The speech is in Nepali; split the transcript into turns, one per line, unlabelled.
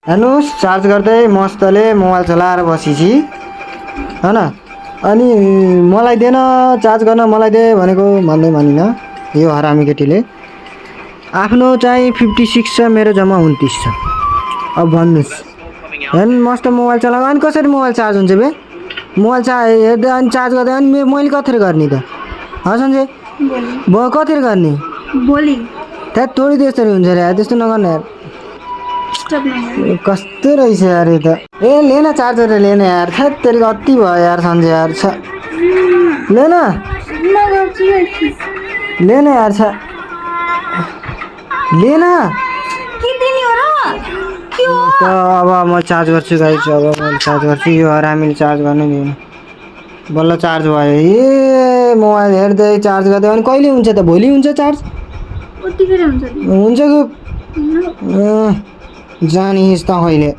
हेर्नुहोस् चार्ज गर्दै मस्तले मोबाइल चलाएर बसेपछि हैन अनि मलाई देन चार्ज गर्न मलाई दे भनेको भन्दै मानिन यो हरामी केटीले आफ्नो चाहिँ 56 छ मेरो जम्मा 29 छ अब भन्नुस् हेर्नु मस्त मोबाइल चलाएको अनि कसरी मोबाइल चार्ज हुन्छ बे मोबाइल हेर्दै अनि चार्ज गर्दै अनि मैले कतिखेर गर्ने त सञ्जय कतिखेर गर्ने
भोलि
त्यहाँ तोडी त्यसरी हुन्छ रे त्यस्तो नगर्ने यार कस्तो रहेछ यार यो त ए लेन चार्जर लेन यार थैट तेरी अति भयो यार सञ्जय यार छ लेन लेन यार छ लेन त अब म चार्ज गर्छु गाइस अब मैले चार्ज गर्छु यो हरामीले चार्ज गर्नै दिएन बल्ल चार्ज भयो ए मोबाइल हेर्दै चार्ज गर्दै अनि कहिले हुन्छ त भोलि हुन्छ चार्ज हुन्छ कि जानिस् त कहिले